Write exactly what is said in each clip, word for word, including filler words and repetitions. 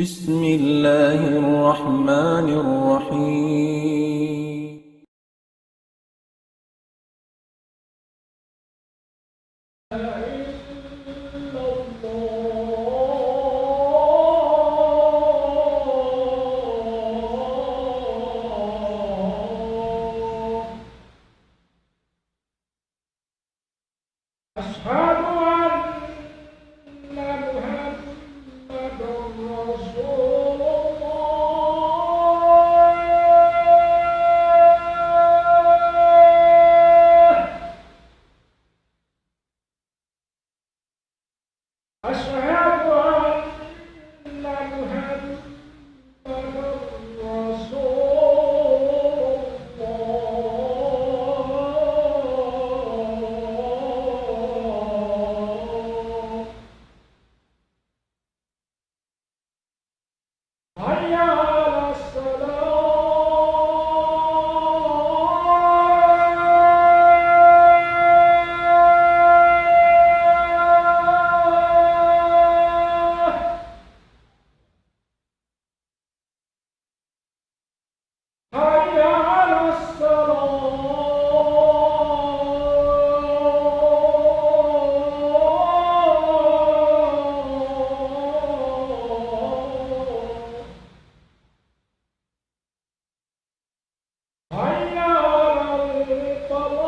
بسم الله الرحمن الرحيم. أشهد أن محمدا رسول الله. أشهد أن محمدا رسول الله. حي على الصلاة. حي على الصلاة. حي على الفلاح.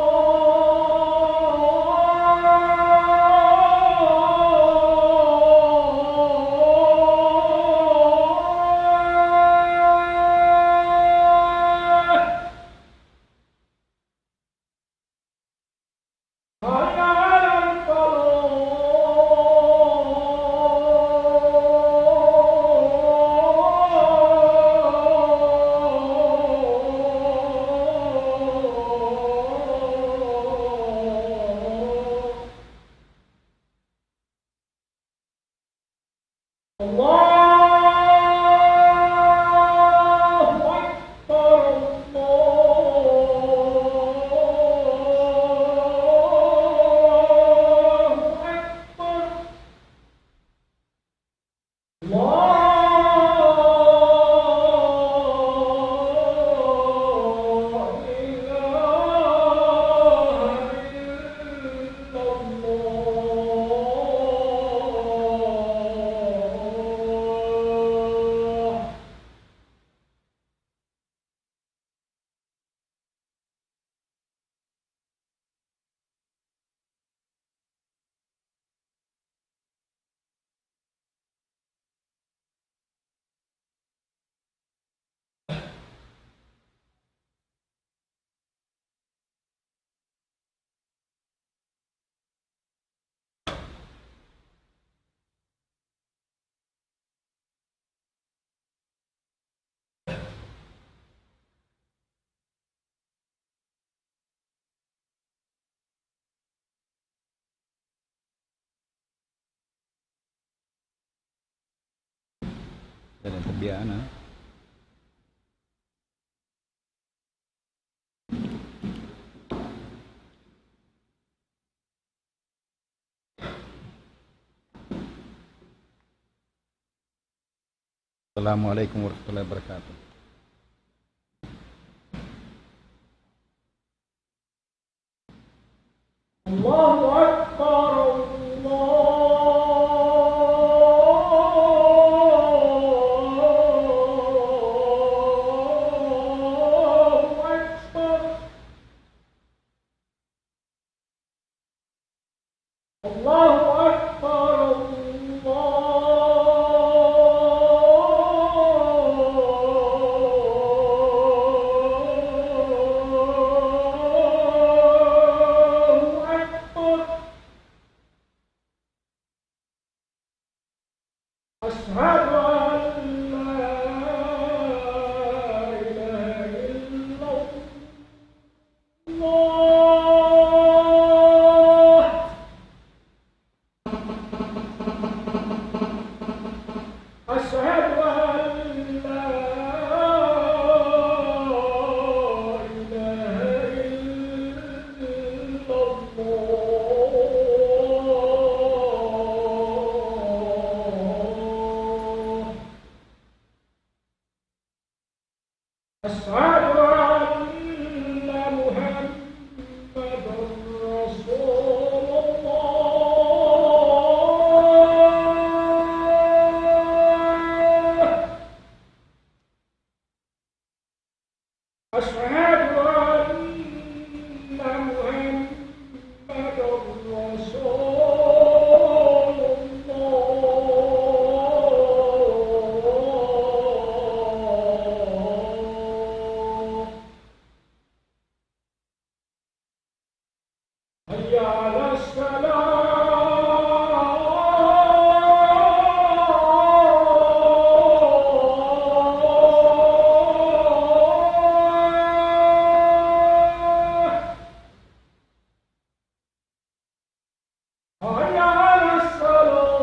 حي على الفلاح. الله أكبر، الله أكبر. لا إله إلا الله. Dalam tabiat, ha? السلام عليكم ورحمة الله وبركاته. الله أكبر، الله أكبر. الله أكبر، الله أكبر. أشهد أن لا إله إلا الله. أشهد أن لا إله إلا الله. أشهد أن محمدا رسول الله. أشهد أن محمدا رسول الله. حي على الصلاة. حي على الصلاة.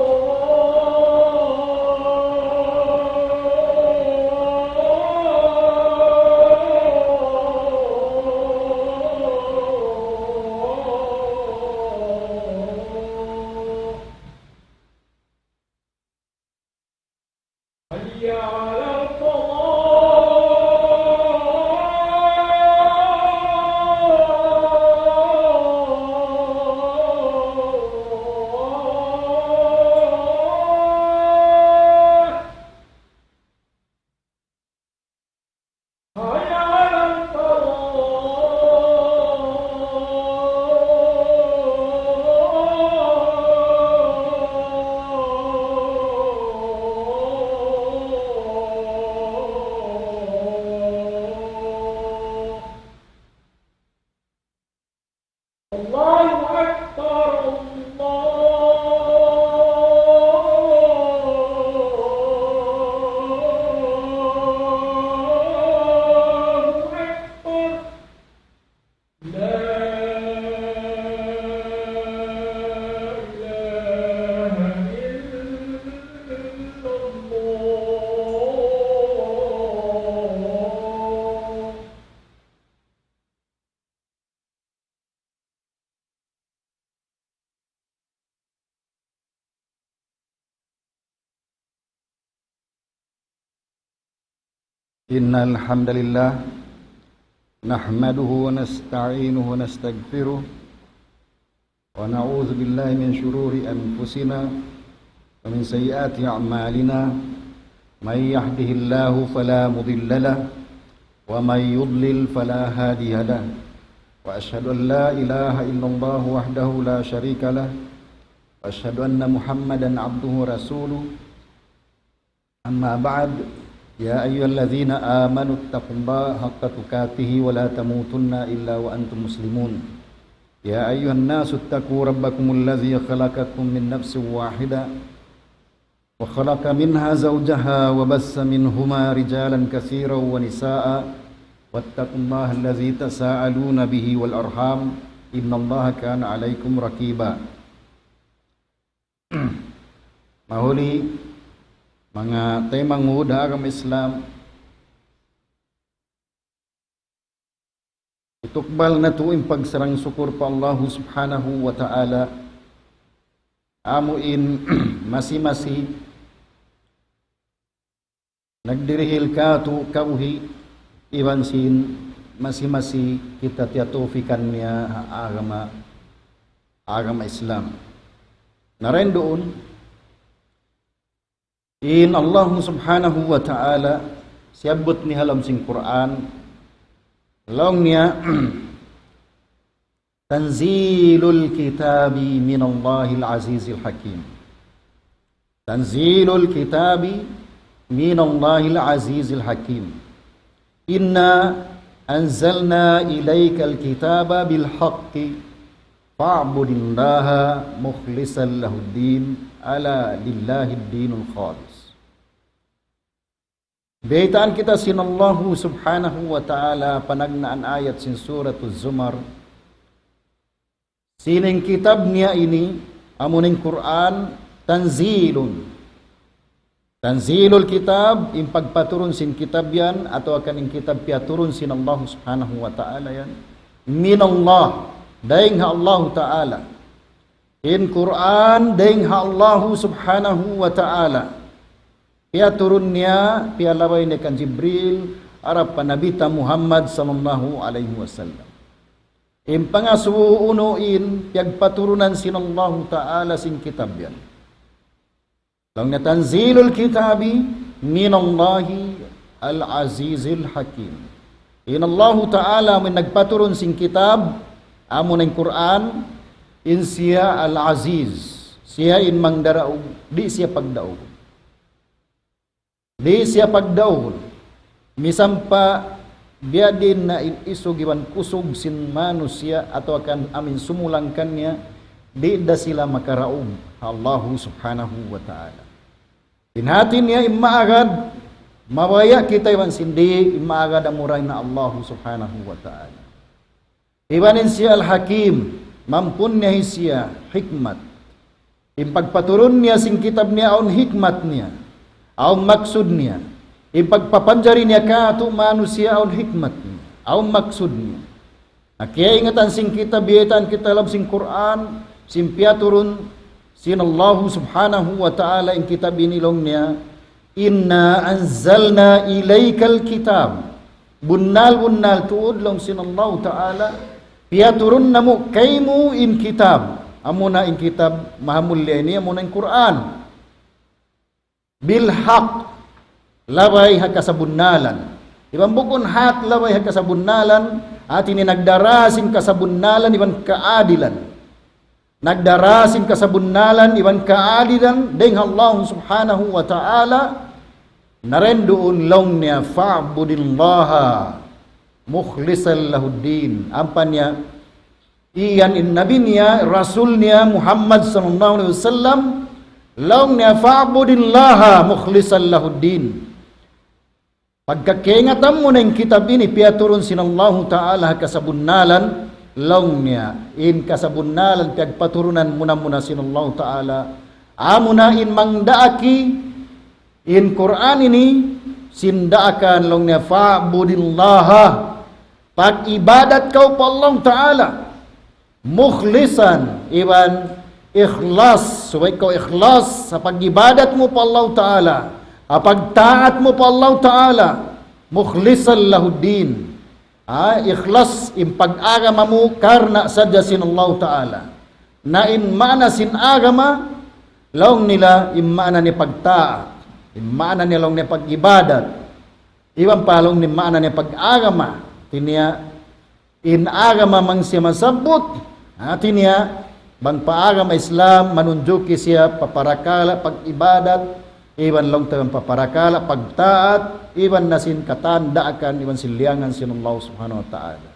حي على الفلاح. حي على الفلاح. الله أكبر، الله أكبر. لا إله إلا الله. إن الحمد لله نحمده ونستعينه ونستغفره، ونعوذ بالله من شرور أنفسنا ومن سيئات أعمالنا. من يهده الله فلا مضل له، ومن يضلل فلا هادي له. وأشهد أن لا إله إلا الله وحده لا شريك له، وأشهد أن محمدا عبده ورسوله. أما بعد، يا أيها الذين آمنوا اتقوا الله حق تقاته ولا تموتن إلا وأنتم مسلمون. يا أيها الناس اتقوا ربكم الذي خلقكم من نفس واحدة وخلق منها زوجها وبث منهما رجالا كثيرا ونساء واتقوا الله الذي تساءلون به والأرحام إن الله كان عليكم رقيبا. Mahuli, manga taymanghud ha agama Islam, itukbal natu' in pagsarang-sukul pa Allahu Subhanahu wa Ta'ala, amu in masi-masi nagdirihil kātu' kabuhi' iban sin masi-masi kita tiyatupikan niya ha agama, agama Islam. Na dayn duun, in Allahu Subhanahu wa Ta'ala, siyabbut niya ha lawm sin Qur'an, laung niya, تنزيل الكتاب من الله العزيز الحكيم. تنزيل الكتاب من الله العزيز الحكيم. إنا أنزلنا إليك الكتاب بالحق فاعبد الله مخلصا له الدين ألا لله الدين الخالص. Baytaan kita sin Allahu Subhanahu wa Ta'ala panagnaan ayat sin Suratul Zumar. Sin kitab niya ini, amu in Qur'an, tanzilun. Tanzilul kitab, in pagpaturun sin kitab yan, atawa kan in kitab piyaturun sin Allahu Subhanahu wa Ta'ala yan. Min Allah, dayng ha Allahu Ta'ala. In Qur'an, dayng ha Allahu Subhanahu wa Ta'ala. Piyaturun niya, piyalabay niya kan Jibril, harap pa Nabi ta Muhammad sallallahu alayhi wasallam. In pangasubu unu in piyagpaturunan sin Allahu Ta'ala sin kitab yan. Laung niya تنزيل الكتاب من الله العزيز الحكيم. In Allahu Ta'ala amun nagpaturun sin kitab, amu na in Qur'an, in siya Al-Aziz, siya in mangdaraug, di' siya pagdaug. Di' siya pagdaug. Misan pa biya' diin na in isug iban kusug sin manusiya' atawa kan amun sumulang kaniya, di' da sila makaraug ha Allahu Subhanahu wa Ta'ala. In hati niya in maagad, mabaya' kita iban sin di', in maagad amura in Allahu Subhanahu wa Ta'ala. Iban in siya Al-Hakim, mampunyahi siya hikmat. In pagpaturun niya sin kitab niya awn hikmat niya, awn maksud niya. In pagpapanjari niya kātu' manusiya' awn hikmat niya, awn maksud niya. Na kiyaingatan sin kita, biyaytaan kita ha lawm sin Qur'an, sin piyaturun sin Allahu Subhanahu wa Ta'ala in kitab ini laung niya, إنا أنزلنا إليك الكتاب. Bunnal-bunnal tuud laung sin Allahu Ta'ala, piyaturun namu' kaymu in kitab. Amuna in kitab mahamulliya ini, amuna in Qur'an. بالحق, labay ha kasabunnalan. Iban bukun hak labay ha kasabunnalan, hati niya nagdara sin kasabunnalan iban kaadilan. Nagdara sin kasabunnalan iban kaadilan dayn ha Allah Subhanahu wa Ta'ala, na dayn duun laung niya, فاعبد الله مخلصا له الدين. Ampa niya, iyan in Nabi niya, Rasul niya Muhammad sallallahu alayhi wasallam, laung niya, فاعبد الله مخلصا له الدين. Pagka kaingatan mu na in kitab ini piyaturun sin Allahu Ta'ala ha kasabunnalan, laung niya, in kasabunnalan piyagpaturunan muna-muna sin Allahu Ta'ala, amuna in mangdaaki, in Qur'an ini, sin daakan laung niya, فاعبد الله. Pag-ibadat kaw pa Allahu Ta'ala. مخلصا, iban ikhlas, subay kaw ikhlas ha pag-ibadat mu pa Allahu Ta'ala, ha pagtaat mu pa Allahu Ta'ala, مخلصا له الدين. Ah, ikhlas in pag-agama mu karna' sadja sin Allahu Ta'ala. Na in maana sin agama, laung nila in maana niya pagtaat, in maana niya laung niya pag-ibadat, iban pa laung niya maana niya pag-agama, hati niya in agama bang siya masabbut, hati niya, bang pa agama Islam, manunjuki siya pa parakala' pag-ibadat, iban laung ta pa parakala' pagtaat, iban na sin katan daakan, iban sin liyangan sin Allah Subhanahu wa Ta'ala.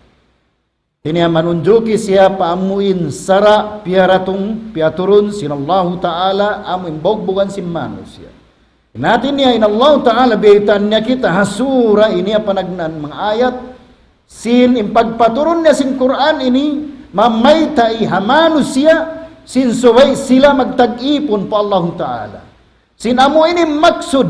Hati niya manunjuki siya pa amuin sara' piyaratung, piyaturun sin Allahu Ta'ala, amuin bugbugan sin manusiya'. Na hati niya in Allahu Ta'ala biyaytaan niya kita ha sura ini ha panagnaan manga ayat, sin in pagpaturun niya sin Qur'an ini, mamayta' ha manusiya', sin subay sila magtag-ipun pa Allahu Ta'ala. Sin amu ini maksud,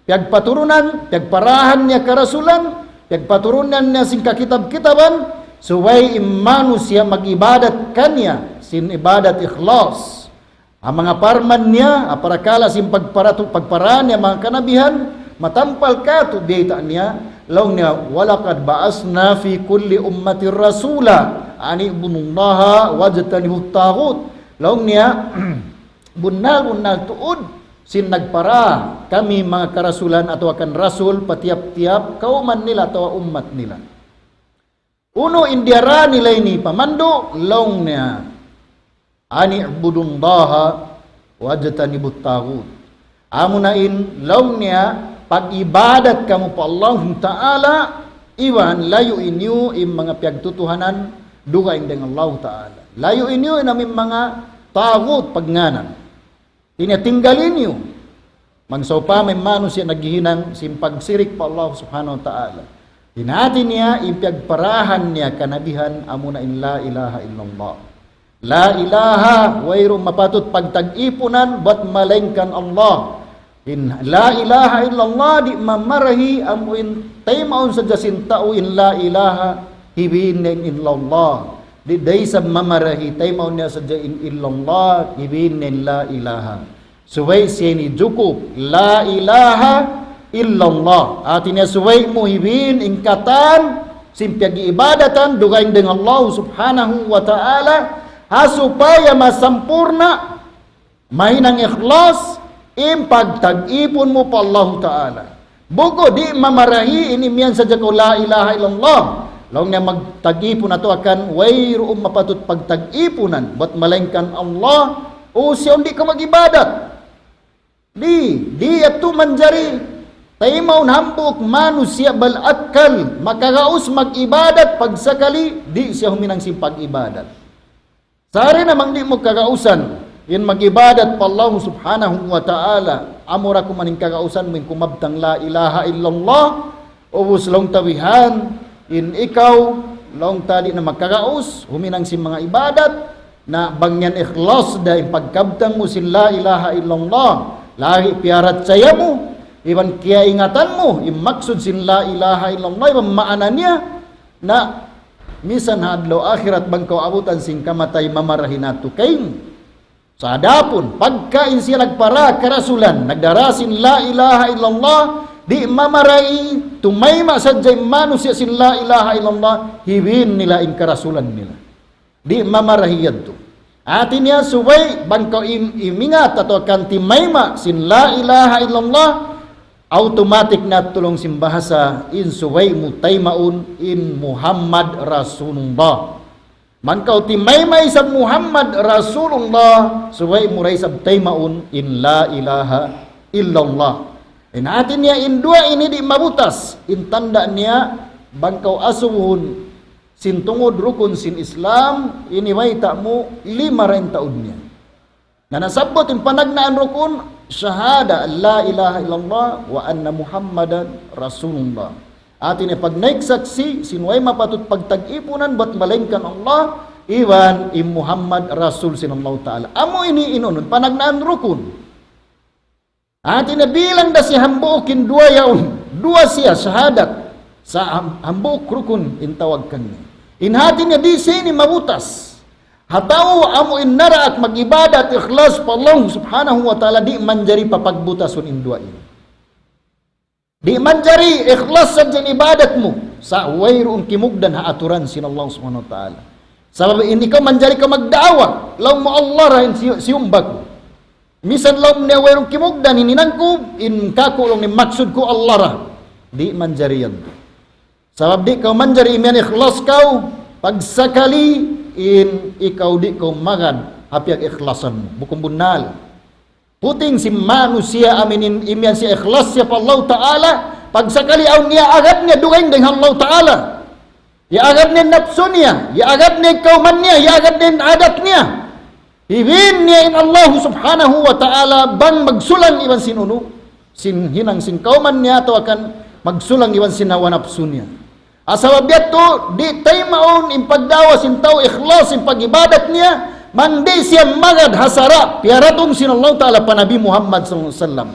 piyagpaturunan, piyagparahan niya karasulan, piyagpaturunan niya sin kakitab-kitaban, subay in manusiya' mag-ibadat kaniya, sin ibadat ikhlas. Ha manga parman niya, ha parakala' sin pagparatu-, pagparahan niya manga kanabihan, matampal kātu' biyayta' niya, laung niya, ولقد بعثنا في كل أمة رسولا أن اعبدوا الله واجتنبوا الطاغوت. Laung niya, bunnal-bunnal tuud sin nagpara kami manga karasulan atawa kan rasul pa tiyap-tiyap kawman nila atawa ummat nila. Unu in diyara nila ini pamandu', laung niya, أن اعبدوا الله واجتنبوا الطاغوت. Amuna in laung niya, pag-ibadat kamu pa Allahu Ta'ala, iban layui niyu in manga piyagtutuhanan dugaing dayn ha Allahu Ta'ala. Layui niyu in amuin manga taghut pagngānan. Hati niya tinggali niyu. Bang sawpama in manusiya' naghihinang sin pagsirik pa Allah Subhanahu wa Ta'ala. In hati niya, in piyagparahan niya kanabihan, amuna in la ilaha illallah. La ilaha, wayruun mapatut pagtag-ipunan, bat malaingkan Allah. In la ilaha illallah, di' mamarahi, amu in taymaun sadja sin tau in la ilaha, hibin in illallah. Di' da isab mamarahi, taymaun niya sadja in illallah, hibin in la ilaha. Subay siya ini jukup, la ilaha, illallah. Hati niya subay mu hibin in katan sin piyag-iibadatan dugaing dayn Allah subhanahu wa ta'ala, ha supaya masampurna', mahinang ikhlas in pagtag-ipun mu pa Allah ta'ala. Bukun di' mamarahi in imiyan sadja kaw la ilaha illallah. Laung niya magtag-ipun atawa kan wayruun mapatut pagtag-ipunan buat malaingkan Allah, o siya di' kaw mag-ibadat. Di', di' yadtu manjari taymaun hambuuk manusiya' bal akkal, makagaus mag-ibadat pagsakali, di' siya huminang sin pag-ibadat. Sari na bang di' mu kagausan in mag-ibadat pa Allah subhanahu wa ta'ala, amura kuman in kagausan mu in kumabtang la ilaha illallah, ubus laung ta bihan, in ikaw, laung ta di' na makagaus, huminang sin manga ibadat, na bang yan ikhlas da in pagkabtang mu sin la ilaha illallah, lagi' piyarachaya mu, iban kiyaingatan mu, in maksud sin la ilaha illallah, iban maana niya, na misan ha adlaw akhirat bang kaw abutan sin kamatay mamarahi natu' kaymu. Sa' adapun, pagka in siya nagpara karasulan, nagdara sin la ilaha illallah, di' mamarahi, tumayma' sadja in manusiya' sin la ilaha illallah, hibin nila in karasulan nila. Di' mamarahi yadtu. Hati niya subay, bang kaw im-, imingat atawa kan timayma' sin la ilaha illallah, automatic na laung sin bahasa, in subay mu taymaun, in Muhammad Rasulullah. Bang kaw timayma' isab Muhammad Rasulullah, subay mu da isab taymaun in la ilaha illallah. In hati niya in duwa ini di' mabutas, in tanda' niya bang kaw asubuhun sin tungud rukun sin Islam, ini bayta' mu lima ra in taud niya. Na nasabbut in panagnaan rukun, shahada an la ilaha illallah wa anna Muhammadan Rasulullah. Hati niya pagnaik saksi', sin way mapatut pagtag-ipunan buat malaingkan Allah, iban in Muhammad Rasul sin Allah Ta'ala. Amu ini in unu, panagnaan rukun. Hati niya bilang da siya hambuuk in duwa yaun, duwa siya shahadat, sa' ham-, hambuuk rukun in tawag kaniya. In hati niya di' siya ini mabutas. Ha tau amu in naraak mag-ibadat ikhlas pa Allah subhanahu wa ta'ala, di' manjari papagbutasun in duwa ini. Di' manjari ikhlas sadja in ibadat mu, sa' wayruun kimugdan ha aturan sin Allah subhanahu wa ta'ala. Sabab in ikaw manjari kaw magdaawa, laung mu Allah ra in si-, siyumba ku. Misan laung niya wayruun kimugdan in hinang ku, in kaku' laung niya maksud ku Allah ra. Di' manjari yan. Sabab di' kaw manjari imiyan ikhlas kaw, pagsakali in ikaw di' kaw magad ha piyag-ikhlasan mu. Bukun bunnal. Puting sin manusiya' amu in imiyan siya ikhlas siya pa Allah Ta'ala, pagsakali awn niya agad niya dugaing dayn ha Allah Ta'ala. Iyaagad niya in napsu niya, iyaagad niya in kawman niya, iyaagad niya in adat niya. Hibin niya in Allah subhanahu wa ta'ala bang magsulang iban sin unu, sin hinang sin kawman niya atawa kan magsulang iban sin hawa napsu niya. Sabab yadtu, di' taymaun in pagdaawa sin tau ikhlas in pag-ibadat niya, bang di' siya magad ha sara' piyaratung sin Allah ta'ala pa Nabi Muhammad sallallahu alayhi wasallam.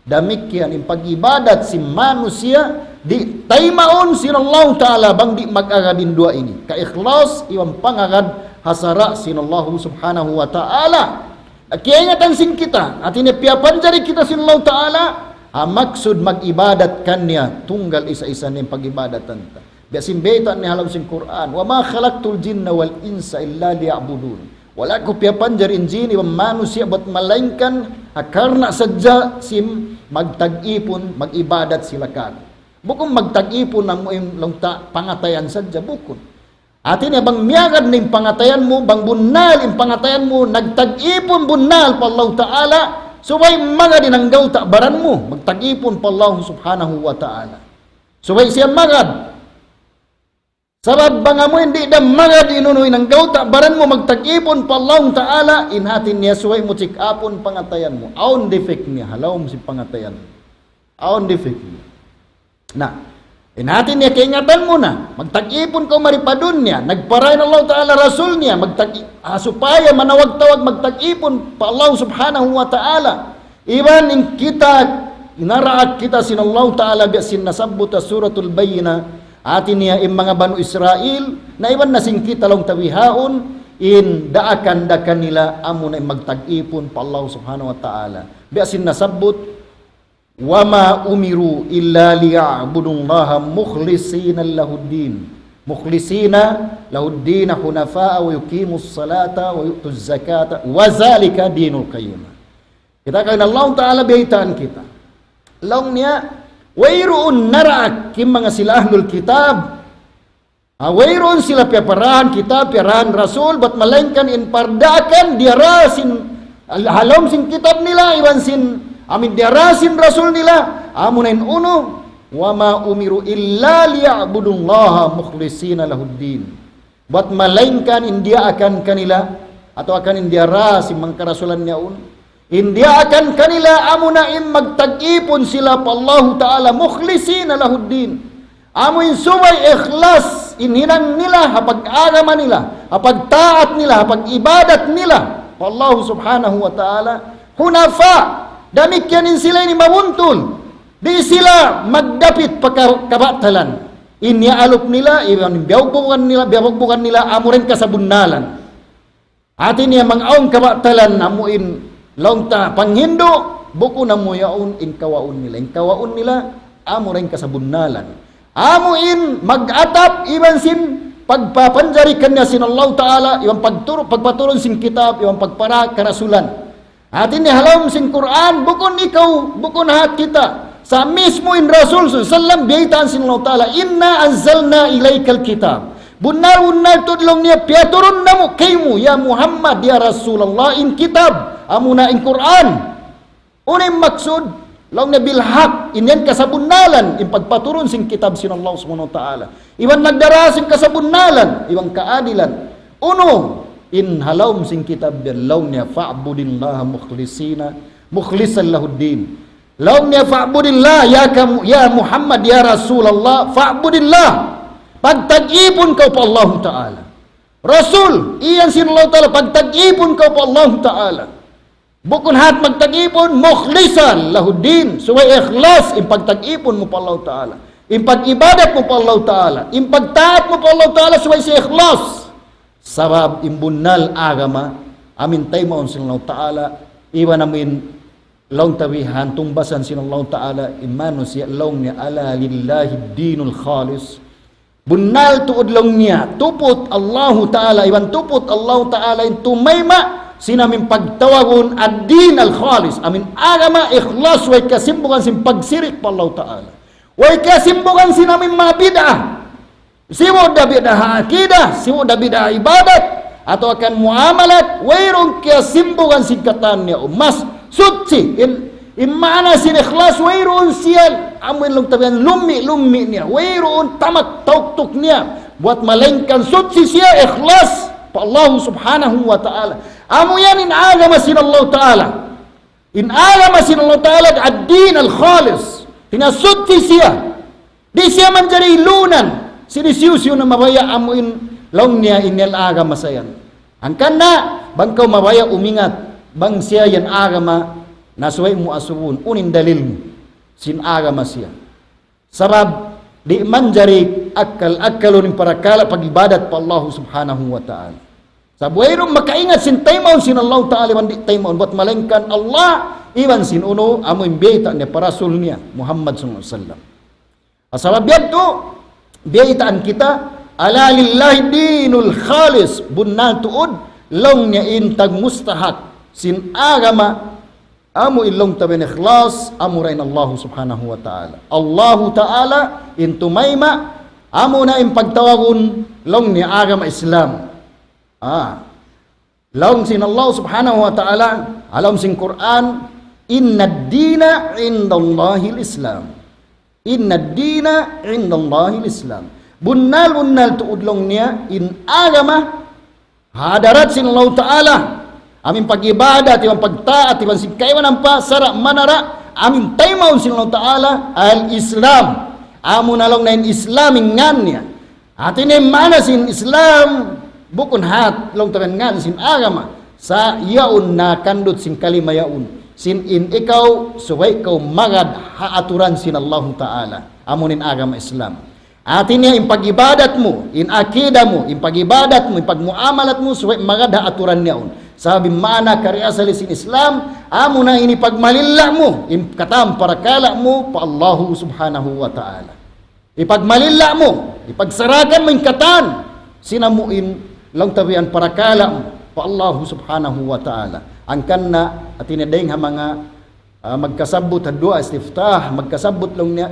Damikkiyan in pag-ibadat sin manusiya', di' taymaun sin Allahu Ta'ala bang di' mag-agad in duwa ini. Kaikhlas iban pangagad ha sara' sin Allahu Subhanahu wa Ta'ala. Kiyaingatan sin kita, hati niya piyapanjari kita sin Allahu Ta'ala, ha maksud mag-ibadat kaniya, tunggal isa-isa in pag-ibadatan ta. Biya' sin bayta' niya ha lawm sin Qur'an, وما خلقت الجن والإنس إلا ليعبدون. Wala' ku piyapanjari in jin iban manusiya' bat malaingkan ha karna' sadja sin magtag-ipun, mag-ibadat sila kāku'. Bukun magtag-ipun amu in laung ta pangatayan sadja, bukun. Hati niya bang miyagad na in pangatayan mu, bang bunnal in pangatayan mu, nagtag-ipun bunnal pa Allahu Ta'ala, subay magad in anggawta' baran mu, magtag-ipun pa Allahu Subhanahu wa Ta'ala. Subay siya magad. Sabab bang amu in di' da magad in unu in anggawta' baran mu magtag-ipun pa Allahu Ta'ala, in hati niya subay mu check-upun pangatayan mu. Awn defect niya, ha lawm sin pangatayan mu. Awn defect niya. Na, in hati niya kaingatan mu na, magtag-ipun kaw mari pa dunya, nagpara in Allahu Ta'ala Rasul niya, magtag-i-, ah, supaya manawag-tawag magtag-ipun pa Allah Subhanahu wa Ta'ala. Iban in kita, naraak kita sin Allahu Ta'ala biya' sin nasabbut ha Suratul Bayyinah, hati niya in manga Banu Israil, na iban na sin kita laung ta bihaun, in daakan da kanila amuna in magtag-ipun pa Allah Subhanahu wa Ta'ala. Biya' sin nasabbut, وما أمروا إلا ليعبدوا الله مخلصين له الدين، مخلصين له الدين حنفاء ويقيموا الصلاة ويؤتوا الزكاة وذلك دين القيمة. Kita' kaw in Allah Ta'ala baytaan kita. Laung niya, wayruun naraak in manga sila ahlul kitab. Ah, wayruun sila piyaparahan kitab, piyaparahan rasul, bat malaingkan in pardaakan diyara sin, ha lawm sin kitab nila, iban sin, amu in diyara sin rasul nila, amuna in unu, وما أمروا إلا ليعبدوا الله مخلصين له الدين. Bat malaingkan in diyaakan kanila, atawa kan in diyara sin manga karasulan yaun, in diyaakan kanila amuna in magtag-ipun sila pa Allahu Ta'ala, مخلصين له الدين. Amu in subay ikhlas in hinang nila, ha pag-agama nila, ha pagtaat nila, ha pag-ibadat nila pa Allahu Subhanahu wa Ta'ala. حنفاء, damikkiyan in sila ini mabuntul. Di' sila magdapit pa ka-, kabatalan. In iyaalup nila, iban biyabugbugan nila, biyabugbugan nila, amura in kasabunnalan. Hati niya, bang awn kabatalan amu in laung ta panghindu', bukun amu yaun in kawaun nila. In kawaun nila, amura in kasabunnalan. Amu in mag-atap iban sin pagpapanjari kaniya sin Allah Ta'ala, iban pagturu-, pagpaturun sin kitab, iban pagpara karasulan. Hati niya ha lawm sin Qur'an, bukun ikaw, bukun hat kita. Sa' mismu in Rasul sallallahu alayhi wasallam, biyaytaan sin Allah Ta'ala, إنا أنزلنا إليك الكتاب. Bunnal-bunnal tuud laung niya piyaturun namu' kaymu, ya Muhammad, ya Rasulullah, in kitab, amuna in Qur'an. Unu in maksud, laung niya بالحق, in yan kasabunnalan, in pagpaturun sin kitab sin Allah Subhanahu wa Ta'ala. Iban nagdara sin kasabunnalan, iban kaadilan. Unu, in ha lawm sin kitab yan, laung niya فاعبد الله مخلصين، مخلصا له الدين. Laung niya فاعبد الله, ya kamu, ya Muhammad, ya Rasulullah, فاعبد الله. Pagtag-ipun kaw pa Allahu Ta'ala. Rasul, iyan sin Allah Ta'ala, pagtag-ipun kaw pa Allahu Ta'ala. Bukun hat magtag-ipun, مخلصا له الدين. Subay ikhlas, in pagtag-ipun mu pa Allahu Ta'ala. In pag-ibadat mu pa Allahu Ta'ala. In pagtaat mu pa Allahu Ta'ala, subay siya ikhlas. Sabab in bunnal agama, amu in taymaun sin Allahu Ta'ala, iban amu in laung ta bihan, tungbasan sin Allahu Ta'ala, in manusiya' laung niya ألا لله الدين الخالص. Bunnal tuud laung niya, tuput Allahu Ta'ala, iban tuput Allahu Ta'ala in tumayma', sin amu in pagtawagun الدين الخالص, amu in agama ikhlas, way kasimbugan sin pagsirik pa Allahu Ta'ala. Way kasimbugan sin amu in manga bid'ah. Sibu' da bid'ah ha akidah, sibu' da bid'ah ha ibadat, atawa kan muamalat, wayruun kiyasimbugan sin katan niya. Mas suchi, in, in maana sin ikhlas, wayruun siya, amu in laung ta bihan lummi'-lummi' niya, wayruun tamak tauktuk niya, buat malaingkan suchi siya ikhlas pa Allah Subhanahu wa Ta'ala. Amu yan in agama sin Allah Ta'ala. In agama sin Allah Ta'ala الدين الخالص. Pinasuchi siya. Di' siya manjari ilunan sin hisiyu-siyu na mabaya' amu in laung niya in yan agama sa yan. Hangkan na, bang kaw mabaya' umingat, bang siya yan agama, na subay mu asubuhun, unu in dalil mu sin agama siya. Sabab, di' manjari akkal-akkalun in parakala' pag-ibadat pa Allah Subhanahu wa Ta'ala. Sabab wayruun makaingat sin taymaun sin Allah Ta'ala iban di' taymaun, buat malaingkan Allah, iban sin unu, amu in biyayta' niya pa Rasul niya, Muhammad sallallahu alayhi wasallam. Sabab yadtu, biyaytaan kita, ألا لله الدين الخالص, bunnal tuud, laung niya in tagmustahak sin agama, amu in laung ta bihan ikhlas, amura in Allah Subhanahu wa Ta'ala. Allah Ta'ala, in tumayma', amuna in pagtawagun, laung niya agama Islam. Ah. Laung sin Allah Subhanahu wa Ta'ala, ha lawm sin Qur'an, إن الدين عند الله الإسلام. إن الدين عند الله الإسلام. Bunnal-bunnal tuud laung niya, in agama, ha hadarat sin Allah Ta'ala, amu in pag-ibadat, iban pagtaat, iban sin kaibanan pa, sara' manara', amu in taymaun sin Allah Ta'ala, al-Islam. Amuna laung niya in Islam in ngan niya. Hati niya in maana sin Islam, bukun hat laung ta bihan ngan sin agama. Sa' yaun nakandut sin kalima yaun. Sin in ikaw, subay kaw magad ha aturan sin Allahu Ta'ala. Amu in agama Islam. Hati niya in pag-ibadat mu, in akida mu, in pag-ibadat mu, in pagmuamalat mu, subay magad ha aturan yaun. Sabab in maana kari asal sin Islam, amuna in ipagmalilla' mu in katan parakala' mu pa Allahu Subhanahu wa Ta'ala. Ipagmalilla' mu, ipagsarahan mu in katan sin amu in laung ta biya' yan parakala' mu pa Allahu Subhanahu wa Ta'ala. Hangkan na hati niya dayng ha manga, ah, magkasabbut ha duwaa istiftah, magkasabbut laung niya,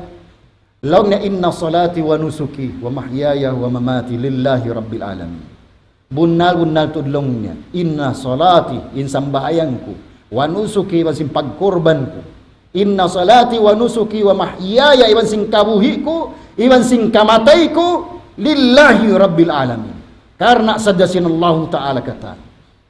laung niya, "Inna salati wa nusuki wa mahyaya wa mamati lillahi rabbil alamin." Bunnal-bunnal tuud laung niya, "Inna salati," in sambahayang ku, "wa nusuki," iban sin pagkurban ku, "inna salati wa nusuki wa mahyaya," iban sin kabuhi' ku, iban sin kamatay ku, "lillahi rabbil alamin." Karna' sadja sin Allahu Ta'ala katan.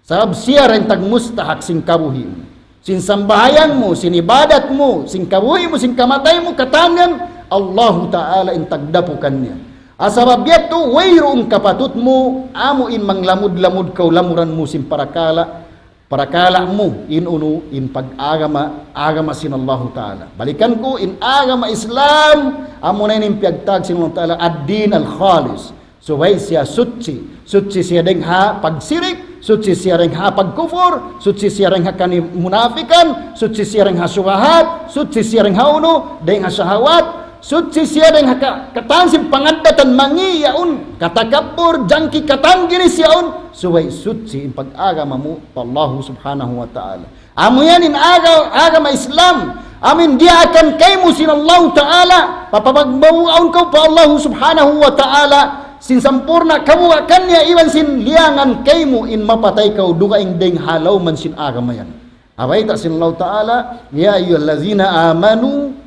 Sabab siya da in tagmustahak sin kabuhi' mu, sin sambahayang mu, sin ibadat mu, sin kabuhi' mu, sin kamatay mu, katan yan, Allahu Ta'ala in tagdapukan niya. Ha sabab yadtu, wayruun kapatut mu, amu in manglamud-lamud kaw lamuran mu sin parakala', parakala' mu, in unu, in pag-agama, agama sin Allahu Ta'ala. Balikan ku, in agama Islam, amuna in piyagtawag sin Allahu Ta'ala, ad-din al-khalis. Subay siya suchi. Suchi siya dayng ha pagsirik, suchi siya dayng ha pagkufur, suchi siya dayng ha kani munafikan, suchi siya dayng ha subahat, suchi siya dayng ha unu, dayng ha shahawat, suchi siya dayng ha ka-, katan sin pangaddatan mangi' yaun, katakabbur, jangki katan ginis yaun, subay suchi in pag-agama mu pa Allahu Subhanahu wa Ta'ala. Amu yan in aga-, agama Islam. Amu in diyaakan kaymu sin Allahu Ta'ala. Papapagbawaun kaw pa Allahu Subhanahu wa Ta'ala. Sin sampurna' kabuga' kaniya iban sin liyangan kaymu in mapatay kaw dugaing dayng ha lawm sin agama yan. Bayta' sin Allahu Ta'ala, "Ya ayyuhallazina amanu,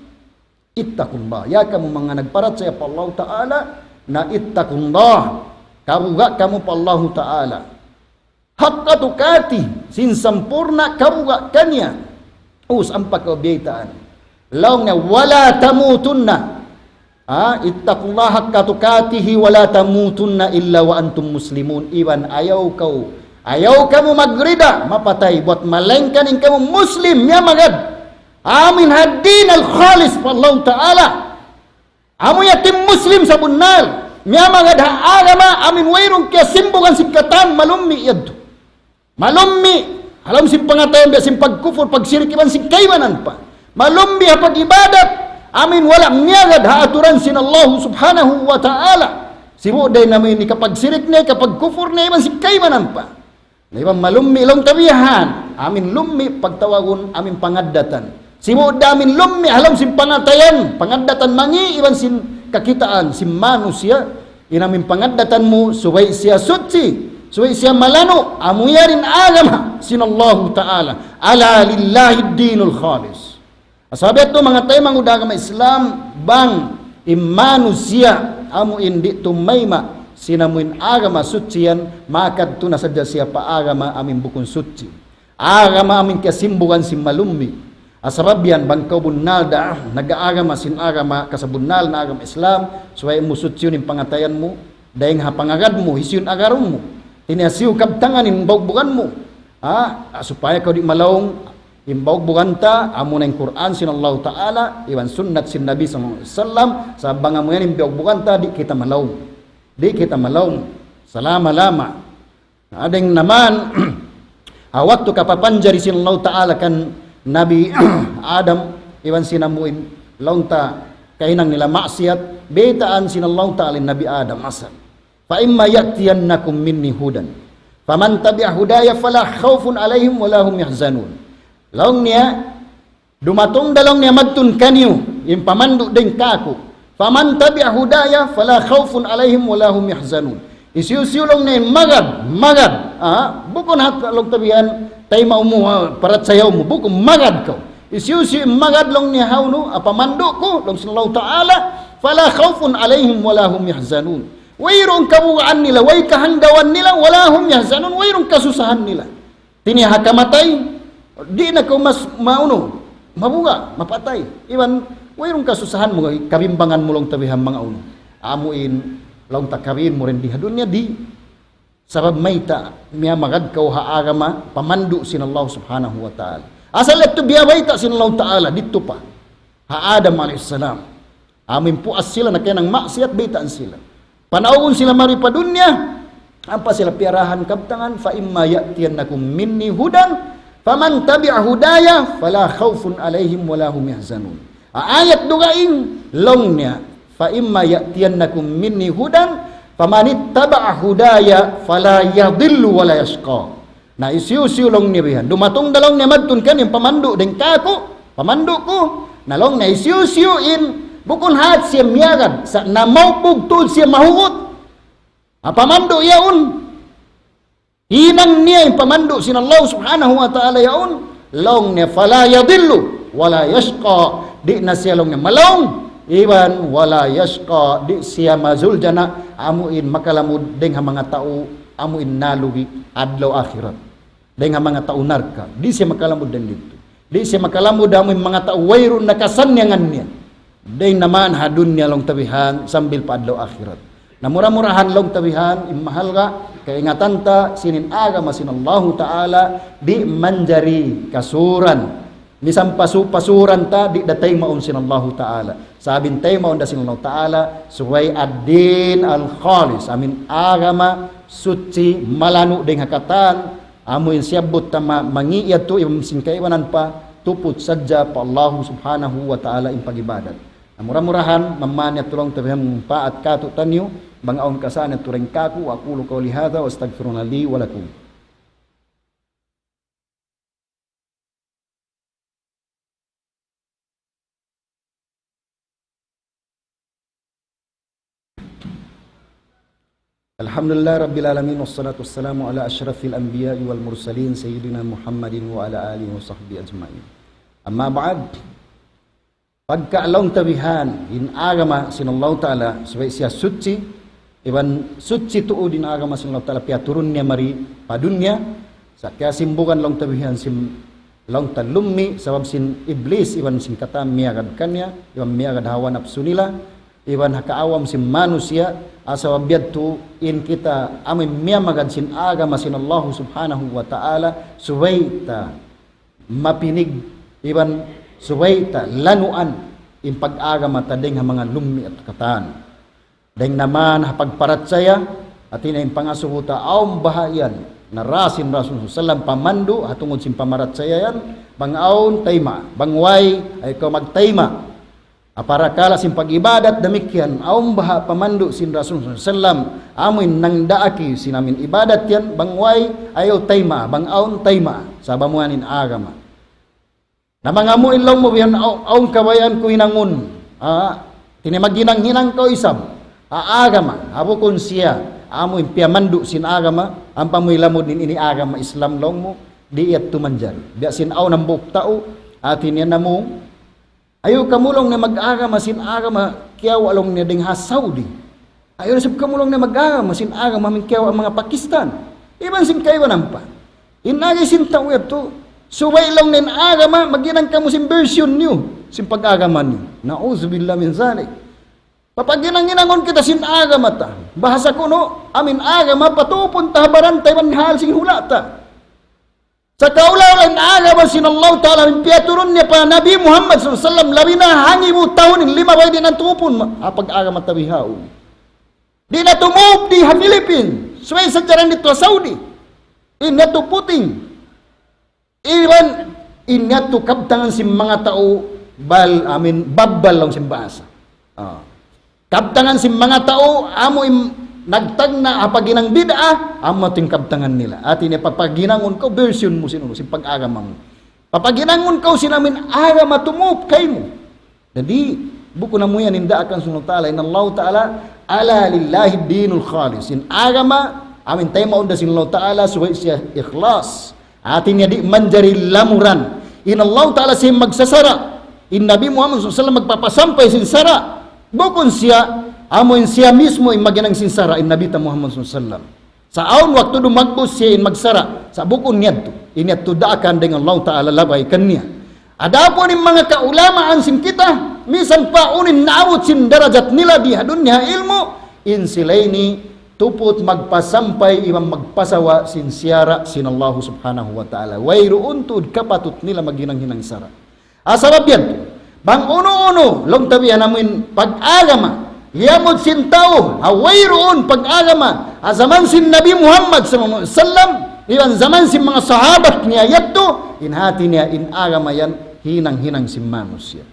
ittaqullah." Ya kamu manga nagparachaya pa Allahu Ta'ala, na ittaqullah. Kabuga' kamu pa Allahu Ta'ala. Haqqa tuqatih, sin sampurna' kabuga' kaniya. Us, ampa kaw biyaytaan. Laung niya, "Wala tamutunna." Ha, "Ittaqullaha haqqa tuqatihi wa la tamutunna illa wa antum muslimun." Iban ayaw kaw, ayaw kamu magrida, mapatay, buwat malaingkan in kamu Muslim, miyamagad. Amu in ad-din al-khalis pa Allahu Ta'ala. Amu yadtu in Muslim sabunnal. Miyamagad ha agama, amu in wayruun kiyasimbugan sin katan malummi' yadtu. Malummi', ha lawm sin pangatayan biya' sin pagkufur, pagsirik iban sin kaibanan pa. Malummi' ha pag-ibadat, amu in wala' miyagad ha aturan sin Allahu Subhanahu wa Ta'ala. Sibu' da in amu in hikapagsirik niya, hikapagkufur niya, iban sin kaibanan pa. Na iban malummi' laung ta bihan, amu in lummi' pagtawagun amu in pangaddatan. Sibu' da amu in lummi' ha lawm sin pangatayan, pangaddatan mangi' iban sin kakitaan sin manusiya', in amu in pangaddatan mu, subay siya suchi, subay siya malanu', amu yan in agama sin Allahu Ta'ala. Ala lillahi dinul khalis. Sabab yadtu manga taymanghud ha agama Islam, bang in manusiya' amu in di' tumayma' sin amu in agama suchi yan, makadtu na sadja siya pa agama amu in bukun suchi. Agama amu in kiyasimbugan sin malummi'. Sabab yan bang kaw bunnal da nag-agama sin agama kasabunnal na agama Islam, subay mu suchiyun in pangatayan mu, dayng ha pangagad mu, hisiyu in agarun mu. Hisiyu in kabtangan in bugbugan mu. Ha? Supaya kaw di' malaung, in bugbugan ta, amuna in Qur'an sin Allahu Ta'ala, iban sunnat sin Nabi sallallahu alayhi wasallam, sabab bang amu yan in bugbugan ta, di' kita malaung. Di' kita malaung. Salama-lama. Na dayng naman, ha waktu kapapanjari sin Allahu Ta'ala kan Nabi Adam, iban sin amu in, laung ta, kahinang nila maksiyat, baytaan sin Allahu Ta'ala in Nabi Adam asal. فإما يأتينكم مني هدى فمن تبع هداي فلا خوف عليهم ولا هم يحزنون. Laung niya, dumatung da laung niya madtu kaniyu, in pamandu' dayng kāku'. فمن تبع هداي فلا خوف عليهم ولا هم يحزنون. Hisiyu-siyu laung niya magad, magad. Ah, bukun hat laung ta bihan, taymaun mu, ah, parachaya mu, bukun magad kaw. Hisiyu-siyu magad laung niya hawnu, ah, pamandu' ku, laung sin Allahu Ta'ala, فلا خوف عليهم ولا هم يحزنون. Wayruun kabugaan nila, way kahanggawan nila, ولا هم يحزنون, wayruun kasusahan nila. Hati niya ha kamatay, di' na kaw mas maunu, mabuga', mapatay. Iban, wayruun kasusahan mu, kabimbangan mu laung ta bihan manga unu. Amu in, laung ta karin mu rin di ha dunya di'. Sabab mayta', miyamagad kaw ha agama, pamandu' sin Allah Subhanahu wa Ta'ala. Asal yadtu biya' bayta' sin Allah Ta'ala, didtu pa. Ha Adam alayhis salam. Amu in puas sila nakahinang maksiyat, baytaan sila. Panaugun sila mari pa dunya, Ampa sila piyarahan kabtangan, فإما يأتينكم مني هدى فمن تبع هداي فلا خوف عليهم ولا هم يحزنون. Ayat dugaing, laung niya, فإما يأتينكم مني هدى فمن اتبع هداي فلا يضل ولا يشقى. Na hisiyu-siyu laung niya bihan, dumatung da laung niya madtu kaniya in pamandu' dayn kāku', pamandu' ku, na laung niya hisiyu-siyu in, bukun hat siya miyagad, sa' namaupug tuud siya mahugut. Ha pamandu' yaun, hinang niya in pamandu' sin Allah Subhanahu wa Ta'ala yaun, laung niya, فلا يضل ولا يشقى, di' na siya laung niya malaung, iban ولا يشقى, di' siya mazuljana', amu in makalamud dayn ha manga tau, amu in nalugi adlaw akhirat. Dayn ha manga tau narka', di' siya makalamud dayn didtu. Di' siya makalamud amu in manga tau wayruun na kasannyangan niya. Dayn naman ha dunya laung ta bihan sambil pa adlaw akhirat. Na mura-murahan laung ta bihan, in mahalga', kaingatan ta sin in agama sin Allahu Ta'ala, di' manjari kasuran. Misan pasu-, pasuran ta, di' da taymaun sin Allahu Ta'ala. Sabab in taymaun da sin Allahu Ta'ala, subay ad-din al-khalis, amu in agama suchi, malanu' dayn ha katan, amu in siyabbut ta ma-, mangi' yadtu iban sin kaibanan pa, tuput sadja pa Allahu Subhanahu wa Ta'ala in pag-ibadat. Na mura-murahan, mamani at tulung tabihan paat katu' taniyu, bang awn kasaan at turing kaku', وأقول قولي هذا وأستغفر الله لي ولكم. الحمد لله رب العالمين، والصلاة والسلام على أشرف الأنبياء والمرسلين سيدنا محمد وعلى آله وصحبه أجمعين. أما بعد، pagka laung tabihan, in agama sin Allahu Ta'ala, subay siya suchi, iban suchi tuud in agama sin Allahu Ta'ala, piyaturun niya mari pa dunya, sa' kiyasimbugan laung tabihan sin laung ta lummi', sabab sin Iblis, iban sin katan miyagad kaniya, iban miyagad hawa napsu nila, iban ha kaawam sin manusiya', ha sabab yadtu in kita amu in miyamagad sin agama sin Allahu Subhanahu wa Ta'ala, subay ta mapinig, iban subay ta lanuan in pag-agama ta dayn ha manga lummi' at katan. Dayn naman ha pagparachaya, hati niya in pangasubu ta awn baha' yan, na ra sin Rasul sallallahu alayhi wasallam pamandu', ha tungud sin pamarachaya yan, bang awn tayma', bang way, ayaw kaw magtayma'. Ha parakala' sin pag-ibadat damikkiyan, awn baha' pamandu' sin Rasul sallallahu alayhi wasallam, amu in nangdaak sin amu in ibadat yan, bang way, ayaw tayma', bang awn tayma', sabab amu yan in agama. Na bang amu in laung mu bihan, aw-, awn kabayaan ku hinangun. Ah, hati niya maghinang-hinang kaw isab. Ah, agama, ha bukun siya, amu in piyamandu' sin agama, ampa mu hilamud in ini agama Islam laung mu, di' yadtu manjari. Biya' sin awn hambuuk tau, hati niya namu', ayaw kamu laung niya mag-agama sin agama, kiyawa' laung niya dayn ha Saudi. Ayaw na isab kamu laung niya mag-agama sin agama amu in kiyawa' manga Pakistan. Iban sin kaibanan pa. In agi sin tau yadtu, subay laung niya in agama, maghinang kamu sin version niyu, sin pag-agama niyu. Na'udzubillah min zalik. Papaghinang-hinangun kita sin agama ta. Bahasa kunu', amu in agama, patupun ta ha baran ta iban hal sin hula' ta. Sa' kaula in agama sin Allah Ta'ala, in piyaturun niya pa Nabi Muhammad sallallahu alayhi wasallam, labi na hangibu tahun in limabay di' na tupun ma-, ha pag-agama ta bihaun. Di' na tumup di ha Philippines, subay sadja dayn didtu ha Saudi. In yadtu puting. Iban in yadtu kabtangan sin manga tau bal, amu in, babbal laung sin bahasa. Ah. Kabtangan sin manga tau, amu in nagtagna' ha paghinang bid'ah, amu yadtu in kabtangan nila. Hati niya papaghinangun kaw version mu sin unu, sin pag-agama mu. Papaghinangun kaw sin amu in agama tumup kaymu. Jadi, bukun amu yan in daakan sin Allah Ta'ala. Inna Allah Ta'ala, ألا لله الدين الخالص. In agama, amu in taymaun da sin Allah Ta'ala, subay siya ikhlas. Hati niya di' manjari lamuran. In Allah Ta'ala siya magsasara'. In Nabi Muhammad sallallahu alayhi wasallam magpapasampay sin sara'. Bukun siya, amu in siya mismo in maghinang sin sara', in Nabi ta Muhammad sallallahu alayhi wasallam. Sa' awn waktu dumagbus siya in magsara', sa' bukun yadtu. In yadtu daakan dayn Allah Ta'ala labay kaniya. Adapun in manga kaulamaan sin kita, misan pa unu in naabut sin darajat nila di ha dunya ilmu', in sila ini tuput magpasampay iban magpasawa' sin sara' sin Allah Subhanahu wa Ta'ala. Wayruun tuud kapatut nila maghinang-hinang sara'. Ha sabab yadtu, bang unu-unu, laung ta biya' na amu in pag-agama, liyamud sin tau, ha wayruun pag-agama, Ha jaman sin Nabi Muhammad sallallahu alayhi wasallam, iban jaman sin manga sahabat niya yadtu, in hati niya in agama yan hinang-hinang sin manusiya'.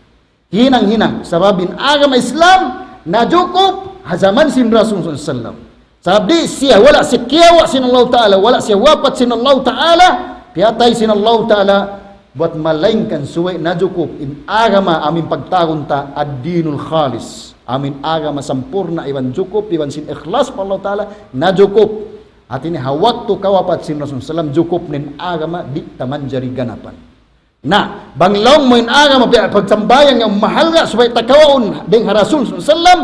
Hinang-hinang, sabab in agama Islam najukup ha jaman sin Rasul sallallahu alayhi wasallam. Sabab di' siya, wala' siya kiyawa' sin Allah Ta'ala, wala' siya wapat sin Allah Ta'ala, piyatay sin Allah Ta'ala, bat malaingkan subay najukup in agama amu in pagtawagun ta ad-dinul khalis. Amu in agama sampurna' iban jukup, iban sin ikhlas pa Allah Ta'ala, najukup. Hati niya ha waktu kawapat sin Rasul sallam, jukup na in agama, di' ta manjari ganapan. Na, bang laung mu in agama, biya' pagsambahayang yan mahalga', subay ta kawaun dayn ha Rasul sallallahu alayhi wasallam,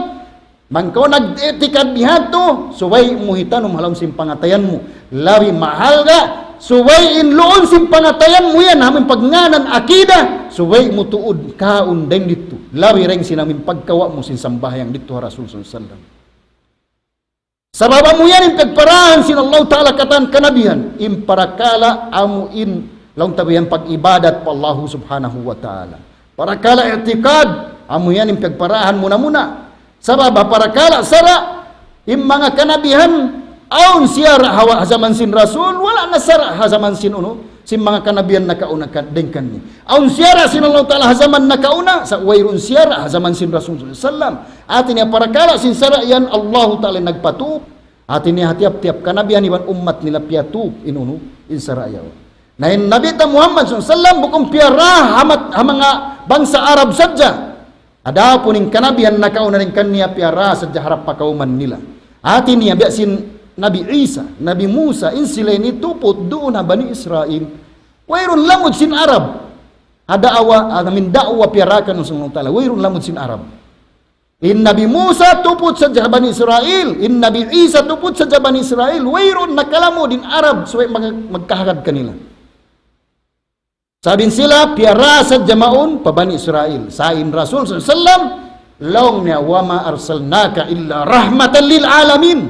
bang kaw nag-i'tikad bihadtu, subay mu hitanum ha lawm sin pangatayan mu. Labi mahalga', subay in luun sin pangatayan mu yan, amu in pagngānan akida, subay mu tuud kaun dayn didtu. Labi dayn sin amu in pagkawa' mu sin sambahayang didtu ha Rasul sallallahu alayhi wasallam. Sabab amu yan in pagparahan sin Allah Ta'ala katan kanabihan. In parakala' amu in laung ta bihan pag-ibadat pa Allah Subhanahu wa Ta'ala. Parakala' i'tikad, amu yan in pagparahan muna-muna. Sabab ha parakala' sara', in manga kanabihan, awn siyara' ha, ha jaman sin Rasul, wala' na sara' ha jaman sin unu, sin manga kanabihan nakauna ka-, dayn kaniya. Awn siyara' sin Allah Ta'ala ha jaman nakauna, sa' wayruun siyara' ha jaman sin Rasul sallallahu alayhi wasallam. Hati niya parakala' sin sara' yan, Allah Ta'ala nagpatup. Hati niya ha tiyap-tiyap kanabihan iban ummat nila piyatup in unu, in sara' yaun. Na in Nabi ta Muhammad sallallahu alayhi wasallam bukun piyara ha mat-, ha manga bangsa Arab sadja. Adapun in kanabihan nakauna dayn kaniya piyara sadja harap pa kawman nila. Hati niya biya' sin Nabi Isa, Nabi Musa, in sila ini tuput duun ha Bani Israil. Wayruun lamud sin Arab. Ha da'wa, ha amu in da'wa piyarakan sin Allah Ta'ala. Wayruun lamud sin Arab. In Nabi Musa tuput sadja ha Bani Israil. In Nabi Isa tuput sadja ha Bani Israil. Wayruun nakalamud in Arab subay mag-, magkahagad kanila. Sabab in sila, piyara sadja mawn pa Bani Israil. Sa' in Rasul sallallahu alayhi wasallam, laung niya, وما أرسلناك إلا رحمة للعالمين.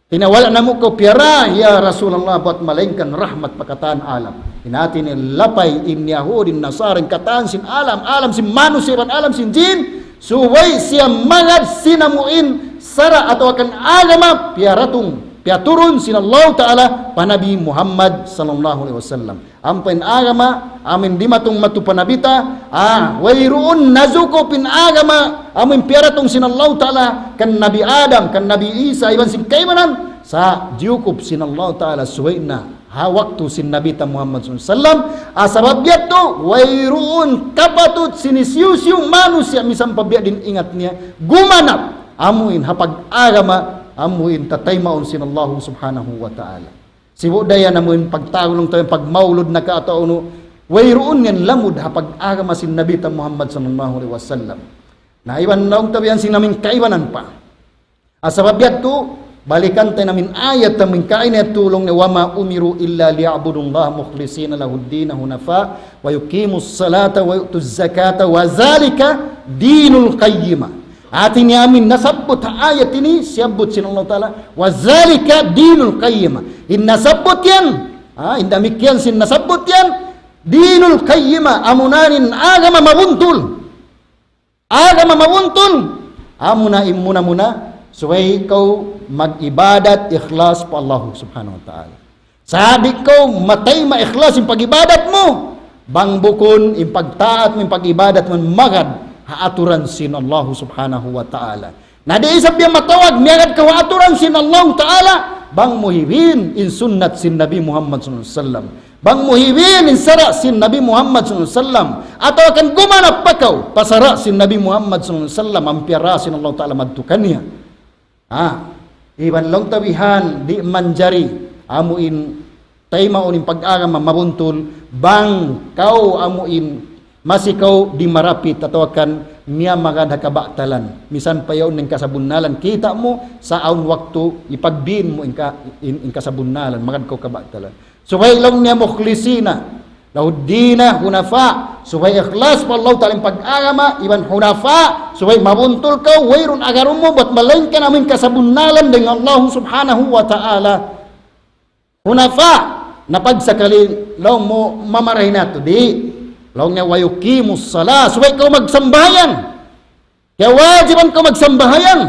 Hati niya wala' namu' kaw piyara, ya Rasulullah, bat malaingkan rahmat pa katan alam. In hati niya lapay in Yahudi, in Nasara, in katan sin alam, alam sin manusiya' iban alam sin jin, subay siya magad sin amu in sara' atawa kan agama piyaratung, piyaturun sin Allah Ta'ala pa Nabi Muhammad sallallahu alayhi wasallam. Ampa in agama, amu in dimatung madtu pa Nabi ta, ah, wayruun najukup in agama, amu in piyaratung sin Allah Ta'ala, kan Nabi Adam, kan Nabi Isa, iban sin kaibanan, sa' jukup sin Allah Ta'ala, subay na, ha waktu sin Nabi ta Muhammad sallallahu alayhi wasallam, ah, sabab yadtu, wayruun kapatut sin hisiyu-siyu manusiya' misan pa biya' diin ingat niya, gumanap, amu in ha pag-agama, amu in tataymaun sin Allah Subhanahu wa Ta'ala. Sibu' da yan amu in pagtawagun ta, pagmaulud na ka atawa unu, wayruun yan lamud ha pag-agama sin Nabi ta Muhammad sallallahu alayhi wasallam. Na iban laung ta bihan sin amu in kaibanan pa. Ah, sabab yadtu, balikan ta in amu in ayat amu in kaina yadtu laung niya, وما أمروا إلا ليعبدوا الله مخلصين له الدين حنفاء ويقيموا الصلاة ويؤتوا الزكاة وذلك دين القيمة. Hati niya amu in nasabbut ha ayat ini, siyabbut sin Allah Ta'ala, وذلك دين القيمة. In nasabbut yan, ha, in damikkiyan sin nasabbut yan, dinul qayyima, amuna in agama mabuntul. Agama mabuntul, amuna in muna-muna, subay kaw mag-ibadat ikhlas pa Allah Subhanahu wa Ta'ala. Sa' di' kaw matay maikhlas in pag-ibadat mu, bang bukun in pagtaat mu, in pag-ibadat mu, magad ha aturan sin Allah Subhanahu wa Ta'ala. Na di' isab yan matawag, miyagad kaw ha aturan sin Allah Ta'ala, bang mu hibin in sunnat sin Nabi Muhammad sallallahu alayhi wasallam. Bang mu hibin in sara' sin Nabi Muhammad sallallahu alayhi wasallam. Atawa kan gumanap pa kaw, pa sara' sin Nabi Muhammad sallallahu alayhi wasallam, amu in piyara sin Allah Ta'ala madtu kaniya. Ha, iban laung ta bihan, di' manjari, amu in taymaun in pag-agama mabuntul, bang kaw amu in masi kaw di' marapit atawa kan miyamagad ha kabatalan. Misan pa yaun in kasabunnalan, kita' mu, sa' awn waktu, ipagbin mu in ka-, in, in kasabunnalan, magad kaw kabatalan. Subay laung niya مخلصين له الدين حنفاء. Subay ikhlas pa Allah Ta'ala in pag-agama, iban حنفاء, subay mabuntul kaw, wayruun agarun mu, bat malaingkan amu in kasabunnalan dayn Allah Subhanahu wa Ta'ala. حنفاء, na pagsakali laung mu mamarahi na tuud. Laung niya ويقيموا الصلاة, subay kaw magsambahayang. Kiyawajiban kaw magsambahayang.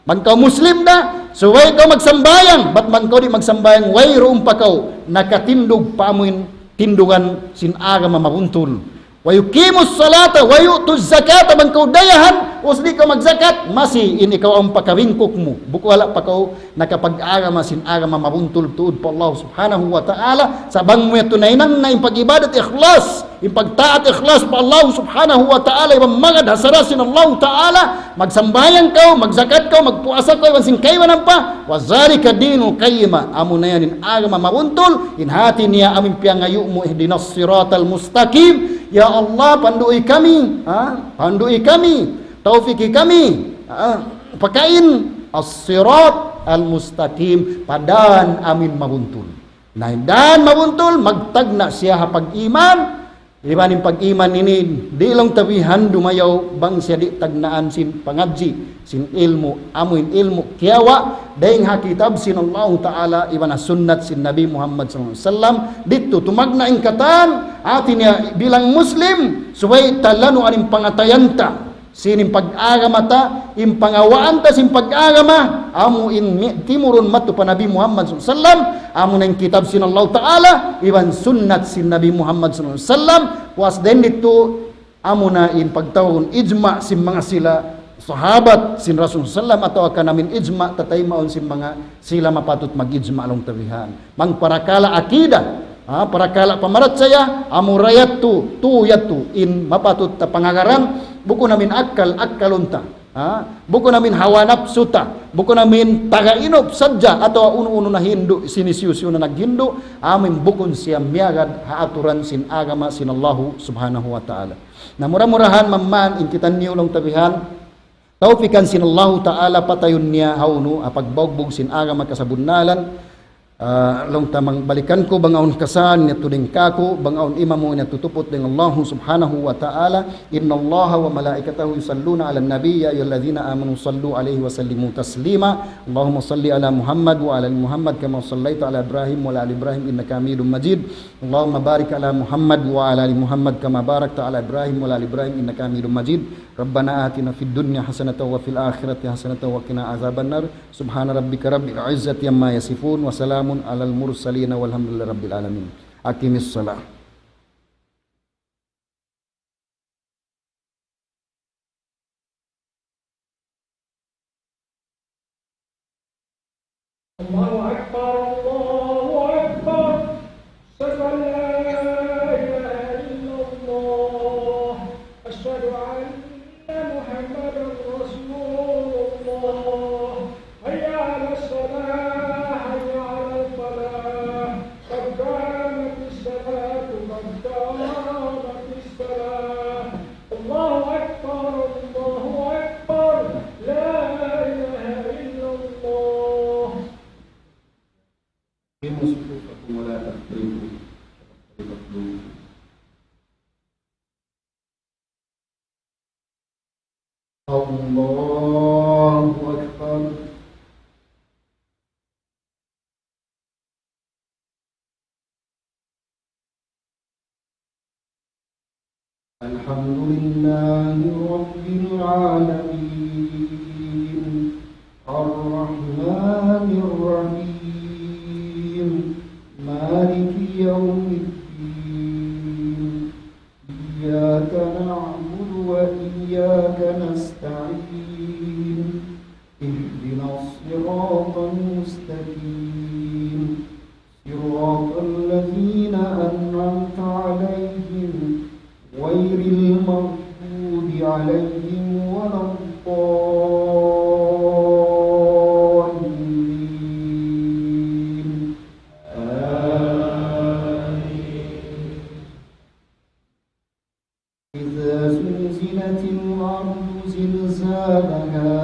Bang kaw Muslim da, Subay kaw magsambahayang, bat bang kaw di' magsambahayang, wayruun pa kaw nakatindug pa amuin tindugan sin agama mabuntul. ويقيموا الصلاة ويؤتوا الزكاة, bang kaw dayahan, ubus di' kaw magzakat, masi in ikaw awn pa kabingkuk mu. Bukun wala' pa kaw nakapag-agama sin agama mabuntul tuud pa Allah Subhanahu wa Ta'ala. Sa' bang mu yadtu nahinang na in pag-ibadat ikhlas, in pagtaat ikhlas pa Allah Subhanahu wa Ta'ala, iban magad ha sara' sin Allah Ta'ala, magsambahayang kaw, magzakat kaw, magpuasa kaw, iban sin kaibanan pa, وذلك الدين القيمة, amuna yan in agama mabuntul, in hati niya amuin piyangayu' mu, اهدنا الصراط المستقيم, ya Allah, pandu'i kami, ha? Pandu'i kami, taufiki kami, ha? Pakain, الصراط المستقيم, pa dan amuin mabuntul. Na in dan mabuntul, magtagna' siya ha pag-iman, iban in pag-iman ini, di' laung ta bihan dumayaw bang siya di' tagnaan sin pangadji', sin ilmu', amuin ilmu' kiyawa', dayn ha kitab sin Allahu Ta'ala, iban ha sunnat sin Nabi Muhammad sallallahu alayhi wasallam, didtu tumagna' in katan, hati niya bilang Muslim, subay ta lanuan in pangatayan ta. Sin in pag-agama ta, in pangawaan ta sin pag-agama, amu in mi-, timurun madtu pa Nabi Muhammad sallallahu alayhi wasallam, amu na in kitab sin Allah Ta'ala, iban sunnat sin Nabi Muhammad sallallahu alayhi wasallam, puas dayn didtu, amu na in pagtawagun ijma' sin manga sila sahabat sin Rasul sallallahu alayhi wasallam, atawa kan amuin ijma' tataymaun sin manga sila mapatut mag-ijma' laung ta bihan. Bang parakala' akida, ha, parakala' pamarachaya, amura yadtu, tu yadtu, in mapatut ta pangagaran, bukun amuin akkal, akkalun ta, ha, bukun amuin hawa napsu ta, bukun amuin taga inup sadja, atawa unu-unu na hindu', sinisiyu-siyu na naghindu', amuin bukun siya miyagad ha aturan sin agama sin Allahu Subhanahu wa Ta'ala. Na mura-murahan mamman in kitaniyu laung ta bihan, tawfikan sin Allahu Ta'ala patayun niya ha unu, ha pagbugbug sin agama kasabunnalan. Ah, laung ta, balikan ku bang awn kasan yadtu dayn kāku', bang awn imamu yadtu tuput dayn Allahu Subhanahu wa Ta'ala. إن الله وملائكته يصلون على النبي يا أيها الذين آمنوا صلوا عليه وسلموا تسليما. اللهم صل على محمد وعلى آل محمد كما صليت على إبراهيم وعلى آل إبراهيم إنك حميد مجيد. اللهم بارك على محمد وعلى آل محمد كما باركت على إبراهيم وعلى آل إبراهيم إنك حميد مجيد. ربنا آتنا في الدنيا حسنة وفي الآخرة حسنة وقنا عذاب النار. سبحان ربك رب العزة عما يصفون وسلام على المرسلين والحمد لله رب العالمين. أقم الصلاة. الله أكبر، الله أكبر. أشهد أن لا إله إلا الله. أشهد أن محمدا رسول الله. حي على الصلاة، حي على الفلاح. قد قامت الصلاة، قد قامت الصلاة. الله أكبر، الله أكبر. لا إله إلا الله. أقيموا صفوفكم ولا تضطربوا. الله أكبر. الحمد لله رب العالمين. الرحمن الرحيم. مالك يوم الدين. إياك نعبد وإياك نستعين. اهدنا الصراط المستقيم. صراط الذين أنعمت عليهم غير المغضوب عليهم ولا الضالين. آمين. إذا زلزلت الأرض زلزالها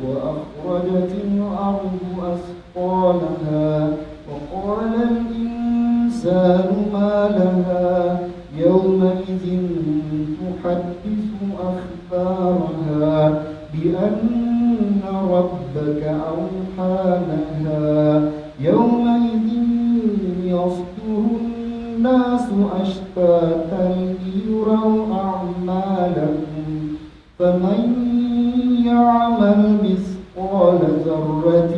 وأخرجت الأرض أثقالها وقال الإنسان ما لها يومئذ تحدث أخبارها بأن ربك أوحى لها يومئذ يصدر الناس أشتاتا ليروا أعمالهم فمن يعمل مثقال ذرة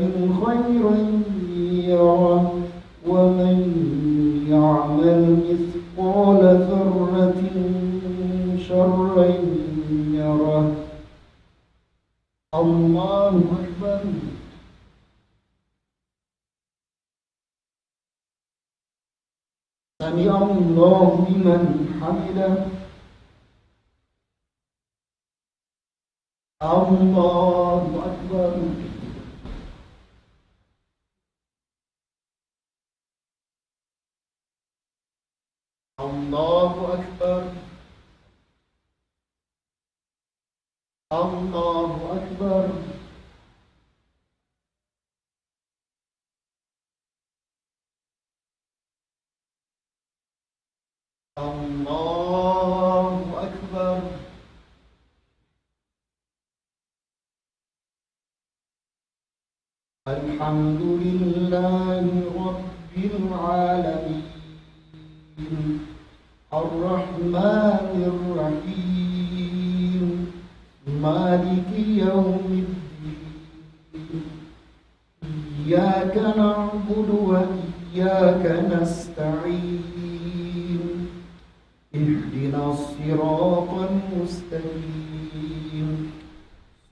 الله أكبر. سمع الله لمن حمده. الله أكبر. الله أكبر. الله أكبر. الله أكبر. الحمد لله رب العالمين. الرحمن الرحيم. مالك يوم الدين. إياك نعبد وإياك نستعين. اهدنا الصراط المستقيم.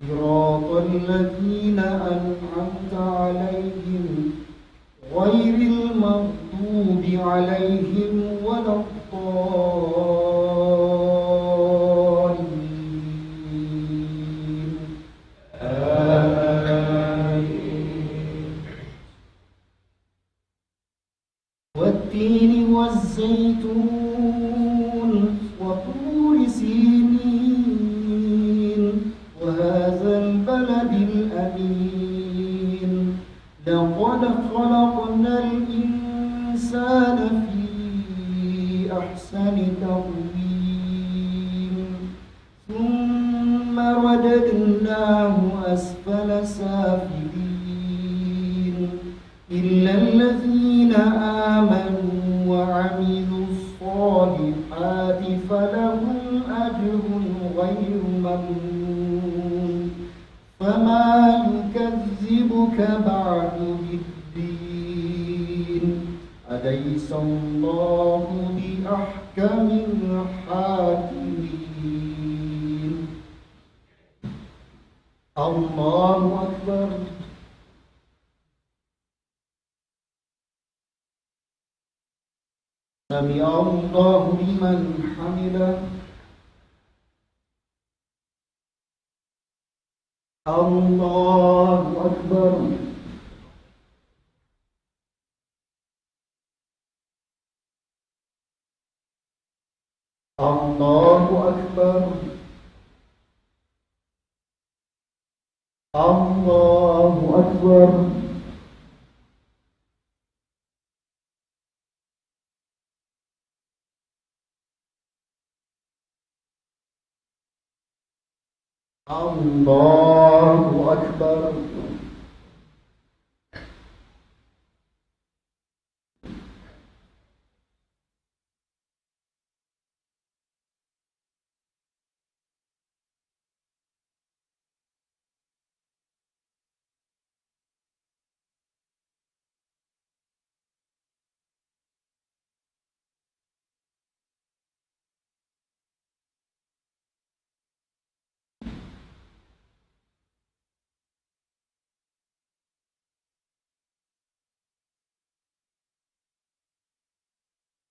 صراط الذين أنعمت عليهم غير المغضوب عليهم ولا الضالين. آمين. والتين والزيتون وطور سينين وهذا البلد الأمين. لقد خلقنا الإنسان في أحسن تقويم. ثم رددناه أسفل سافلين. إلا الذين آمنوا وعملوا الصالحات فلهم أجر غير ممنون. فما يكذبك بعد بالدين. أليس الله بأحكم الحاكمين. الله أكبر. سمع الله لمن حمده. الله أكبر. الله أكبر. الله أكبر. الله أكبر.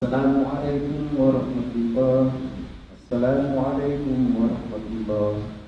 السلام عليكم ورحمة الله. السلام عليكم ورحمة الله.